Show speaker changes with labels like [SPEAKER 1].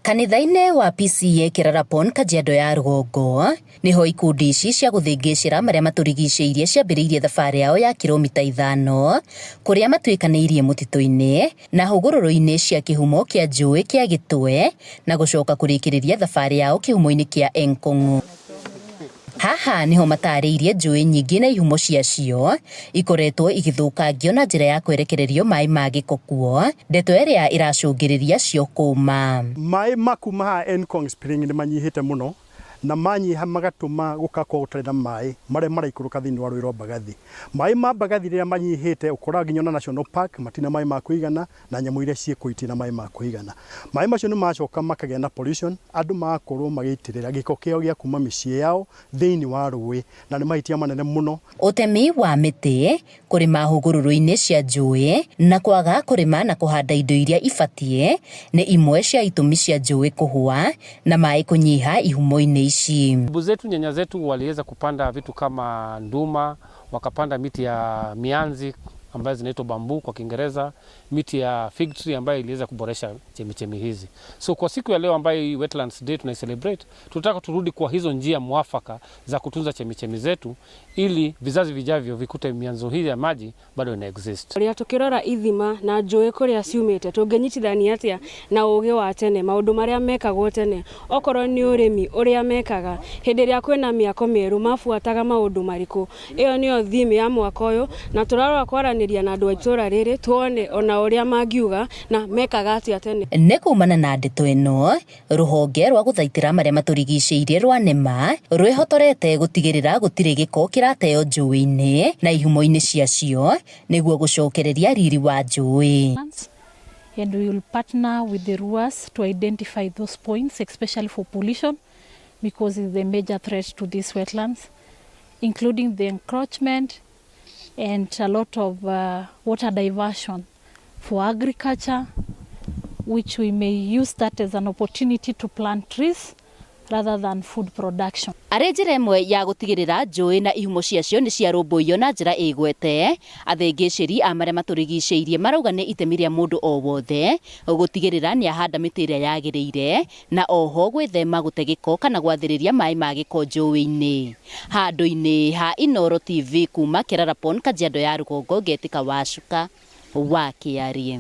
[SPEAKER 1] Kanitha-inĩ wa PCEA Kerarapon, Kajiado ya Rũgongo, nĩho ikundi ici cia gũthĩngĩcĩra marĩa matũrigicĩirie ciambĩrĩirie thabarĩ yao ya kilomita 5 kũrĩa matuĩkanĩirie mũtitũ-inĩ na hũgũrũrũ-inĩ cia kĩhumo kĩa njũĩ kĩa Gĩtwe na gũcoka kũrĩkĩrĩria thabarĩ yao kĩhumo-inĩ kĩa Enkong'u. Haha niho matarĩirie njũĩ nyingĩ na ihumo ciacio ikoretwo igĩthũkangio na njĩra ya kwerekererio maĩ ma gĩko kuo, ndeto ĩrĩa ĩracũngĩrĩria cio kũma.
[SPEAKER 2] Maĩ ma kuma haha Enkong Spring nĩ manyihĩte mũno, na manyiha magatũma gũgakorwo gũtarĩ na maĩ marĩa maraikũrũka thĩinĩ wa rũĩ rwa Mbagathi. Maĩ ma Mbagathi rĩrĩa manyihĩte, ũkoraga nginya ona National Park matina maĩ ma kũigana, na nyamũ iria ciĩ kũu itirĩ na maĩ ma kũigana. Maĩ macio nĩ macoka makagĩa na pollution, andũ magakorwo magĩitĩrĩra gĩko kĩao gĩa kuma mĩciĩ yao thĩinĩ wa rũĩ, na nĩ mahĩtia manene mũno.
[SPEAKER 1] Ũtemi wa mĩtĩ, kũrĩma hũgũrũrũ-inĩ cia njũĩ na kwaga kũrĩma na kũhanda indo iria ibatiĩ nĩ imwe cia itũmi cia njũĩ kũhũa na maĩ kũnyiha ihumo-inĩ ici.
[SPEAKER 3] Babu zetu, nyanya zetu waliweza kupanda vitu kama nduma, wakapanda miti ya mianzi ambayo zinaitwa bamboo kwa Kiingereza, miti ya fig tree ambayo iliweza kuboresha chemichemi hizi. So kwa siku ya leo ambayo hii Wetlands Day tuna celebrate, tunataka turudi kwa hizo njia mwafaka za kutunza chemichemi zetu ili vizazi vijavyo vikute mianzo hii ya maji bado ina exist.
[SPEAKER 4] Rĩrĩa tũkĩrora ithima na njũĩ kũrĩa ciumĩte, tũngĩnyitithania atĩa na ũgĩ wa tene, maũndũ marĩa mekagwo tene, okorwo nĩ ũrĩmi ũrĩa mekaga hĩndĩ ĩrĩa kwĩna mĩako mĩerũ, mabuataga maũndũ marĩkũ? Ĩyo nĩyo theme ya mwaka ũyũ, na tũrarora kwaranĩria na andũ a itũũra rĩrĩ tuone ona ũrĩa mangiuga na mekaga atĩa tene.
[SPEAKER 1] Nĩ kumana na ndeto ĩno, rũhonge rwa gũthaitĩra marĩa matũrigicĩirie rwa NEMA rwĩhotorete gũtigĩrĩra gũtirĩ gĩko kĩrateo njũĩ-inĩ na ihumo-inĩ ciacio nĩguo gũcokereria riri wa njũĩ.
[SPEAKER 5] And we will partner with the RUAs to identify those points, especially for pollution, because it's the major threat to these wetlands, including the encroachment and a lot of water diversion for agriculture, which we may use that as an opportunity to plant trees rather than food production.
[SPEAKER 1] Arĩ njĩra ĩmwe ya gũtigĩrĩra njũĩ na ihumo ciacio nĩ ciarũmbũiyo na njĩra ĩgwete, athĩngĩcĩri a marĩa matũrigicĩirie marauga nĩ itemi rĩa mũndũ o wothe gũtigĩrĩra nĩ ahanda mĩtĩ ĩrĩa yagĩrĩire na oho gwĩthema gũte gĩko kana gwathĩrĩria maĩ ma gĩko njũĩ-inĩ. Handũ-inĩ ha Inooro TV kuma Kerarapon, Kajiado ya Rũgongo, ngetĩka Wacuka wa Kĩarie.